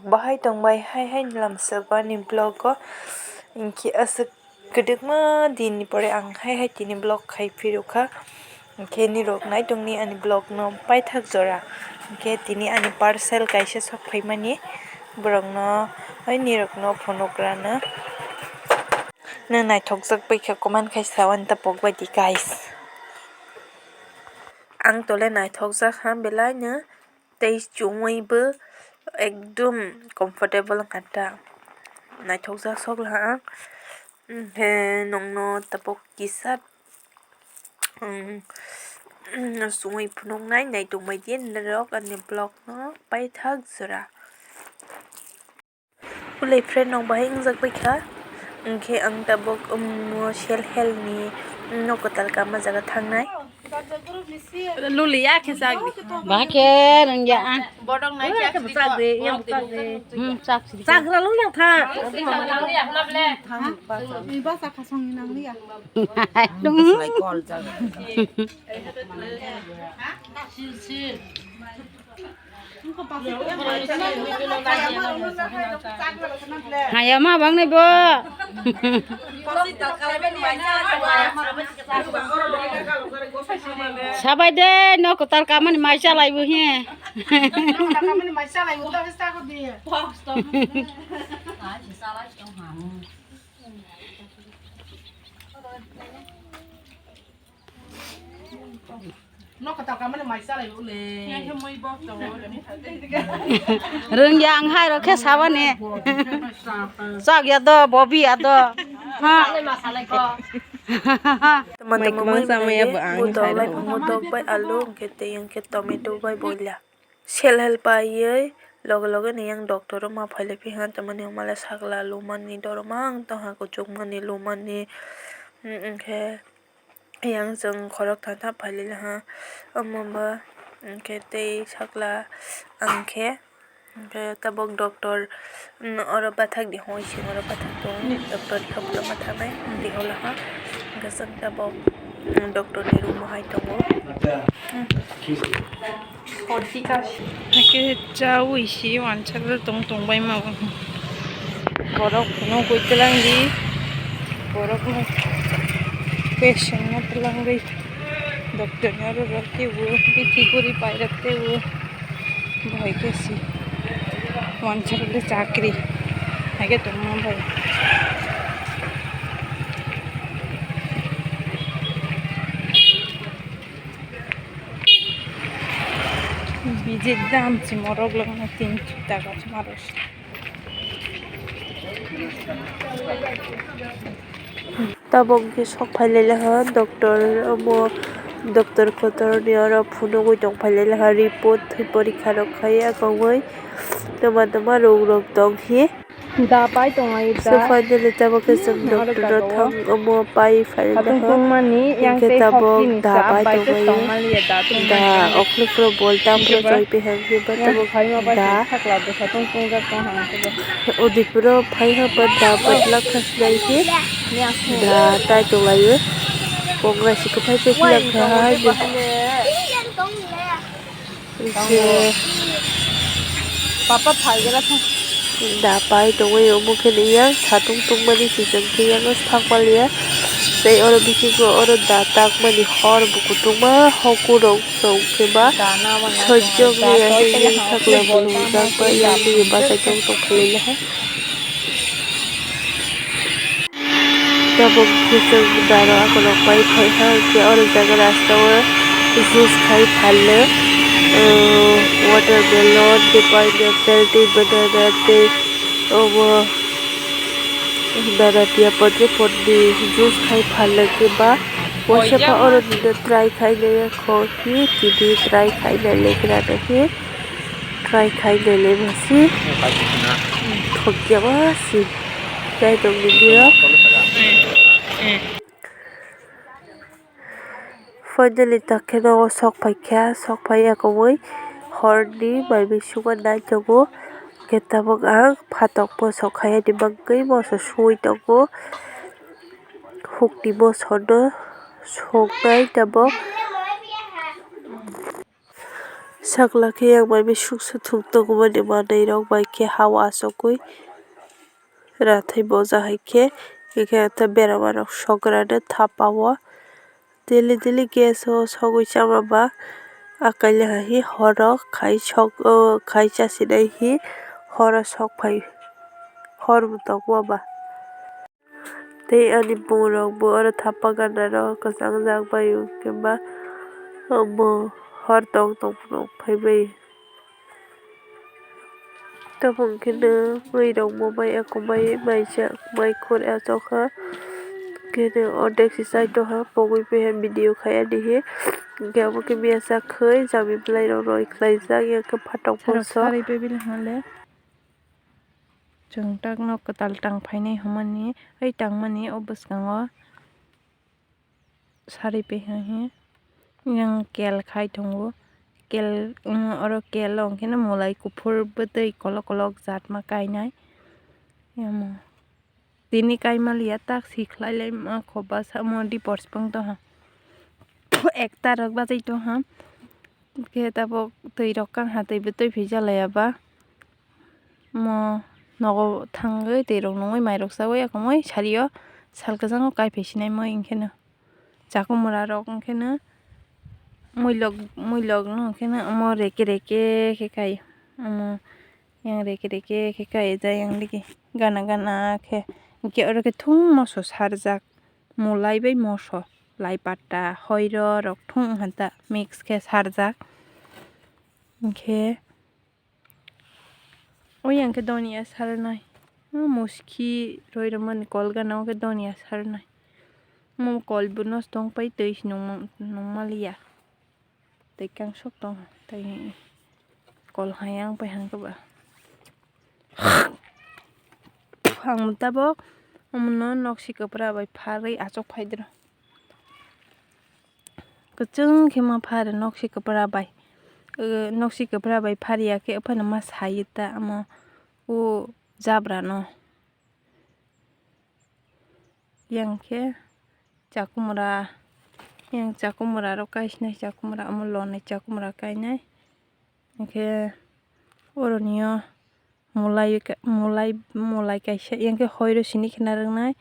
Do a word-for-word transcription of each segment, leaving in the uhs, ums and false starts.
Bahai tongbai hai hai lamsok ani vlog o, hinkhe aswk kwdwkma din ni pore ang hai hai tini vlog khai phirukha. Hinkhe nirok naitongni ani vlog no paithak jora. Hinkhe tini ani parcel kaisa sok phaimani, borokno hai nirokno phunukrano. Nwng naithokjak baikha comment khai sa wani ta pok bai di guys. Ang tole naithokjak ha belai no. Tei chumui bo ekdum comfortable wngkha ta, naithokjak sokla ang. Hinkhe nongno tabuk kisa, um, um, chumui phunuknai naitongbaidi norok ani vlog no paithak jora. Ulai friend rok bahai wngjak baikha, hinkhe ang tabuk, um, self help ni nok kwtal kama jaga thangnai. Luli ya khe chak di. Ba khe rwngya ang. Bodok nai khe chak di, yang chak di. Hmm, chak si. Chak ra lung yang tha. Iba sa khasong ni nang liya. Dong. Hayama bang ni bo. Sabai de, nok kwtal kamani mai chalai bo he. Rwngya ang hai rok khe sabani. Chak ya do, bobi ya do. Ha. Tama tama mai maya bo ang hai rok. Budok bai alu, hwnkhe tei hwnkhe tomato bai boila. Self help paiwi loge loge ni yang doctor o ma phailai phi ha, tamani hwnmale sakla lumani, doroma wng tongha, kuchukmani, lumani, mm, hwnkhe yang chwng khorok thantha phailai laha, omo ba hwnkhe tei sakla ang khe, hwnkhe tabuk doctor, mm, oro bathak di hoi sing oro bathak tongo, doctor ni kok ma thangnai, di holaha hwnkhe chwng tabuk, mm, doctor ni room o hai tongo. Hwnkhe chaui se uansukjak tong tongbaima bo. Borok phunugwi twlangdi, borokno patient no twlangwi doctor ni oro rwk teibo bithi guri pairwk teibo. Bahai khe se uansukjak chakri hai khe tongma bai. Bijit dam si morok lokno tin taka se maro se. Tabuk khe sok phailai laha doctor omo doctor kotor ni oro phunugwi tong phailai laha report thwi porikha rok khai ya kongwi twma twma rok rok tong khe. Da pai tongo ai da. So finally tabuk khe chwng doctor o thang omo pai phailai laha. Tongmani yang tei tabuk da pai tongo. Da okhlok phuru bol tam phuru choi phi hang khe ba tabuk da. Udipuro phai ha ba da bwtlak kha sinai khe da tai tonglaio. Kongra si kwthai phi khlak kha hai. Papa phai gana thang. Da pai tongwi omo khe ni yang satung tungmani swijang khe yang thang palia. Tei oro bisingo oro da takmani hor bo kwtwma hoku rok. Tong khe ba sojjok ya hwnwi sakla bo nungjak ba yang twi bachai tong tong khlai laha. Tabuk khe chwng daro akhorok pai phai ha hwnkhe oro jaga rasta o juice khai phalwi, watermelon tei pineapple tei banana tei obo. Nana piya podre podre juice khai phalwi khe ba waisa kha oro nini try khai nai ya kho hi tini try khai nai le gra nai khe try khai nai le masi thokya masi tei tong nini o. Finally, takheno o sok phaikha, sok phaiya koboi horni bai bai sugar nai tongo. Hwnkhe tabuk ang phatokbo sok khaiyani bagwi moso sui tongo. Hukni mosono soknai tabuk. Sakla khe yang bai bisuk se thum tongmani manwi rok bai khe ha o achugwi rathai boja hai khe, hwnkhe tei berama rok sokrano thapa o. Daily daily gas o sogwi chama ba, a kaila hai horo khai sok, o khai chasinai hi horo sok phai, hor bo tongma ba. Tei ani bumung rok bo oro thapa gana rok kwchang jak bai o, hwnkhe ba omo hor tong tong phano phai bai. Tabuk hwnkhe no mui rok bo bai eko bai mai jak, mai khur achuk kha. Hwnkhe no ordek se chai tongkha, pogwi piya video khai ani hi. Hwnkhe omo khe miyasa khwi jami bwlai rok roi khlai jak, yang khe phatok bwsa. Chwng tak no kwtal tang phainai hwnmani, oi tangmani o bwskango. Sari pehai he yang kel khai tongo, kel, oro kel o hwnkhe no mwlai kuphur bwtwi kolok kolok jat ma kainai. Tini kaima liya tak si khlai lai ma kho bwsa mo dipor se pung tong ha. Ekta rok bachai tong ha. Khe tabuk twi rok kang ha, twi bo twi phija laiya ba. Mo nogo thangwi twi rok nungwi mai rok chawi akamwi sari o sal kwchang o kai phai sinai moi hwnkhe no. Chakumura rok hwnkhe no muilok, muilok no hwnkhe no omo reke reke khe kai. Omo yang reke reke khe kai ja yang digi gana gana khe. Hwnkhe oro khe thung moso sarjak, mwlai bai moso, lai pata, hoiro rok thung wngkha ta mix khe sarjak. Hwnkhe o yang khe doniya sarnai, o muski roi rwmani kol gana o khe doniya sarnai. Omo kol bo nosto wng pai twi se nung, nung maliya. Tei kangsok tong tei kol hayang pai hang khe ba. Ang tabok omono noksi kwpra bai pharwi achuk phai dro. Kwchwng khe ma phar noksi kwpra bai. Noksi kwpra bai phar ya khe phano ma sai ta omo o jabra no. Yang khe chakumura, yang chakumura rok kaisinai, chakumura omo lonai chakumura kainai. Hwnkhe oroni o mwlai, mwlai, mwlai kaisa, yang khe hoiro sini khe narwknai,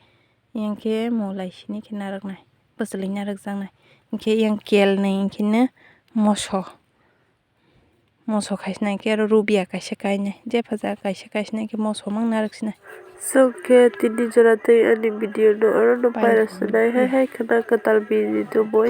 yang khe mwlai sini khe narwknai, bwchwlwi narwkjaknai. Hwnkhe yang kelnwi hwnkhe no moso. Moso khaisina khe aro rubia kaisa kainai, jepha jaga kaisa khaisina khe moso mang narwk sinai. Chwng khe tini jora tei ani video no oro no pairasnai, hai hai khwna kwtal bini tubui.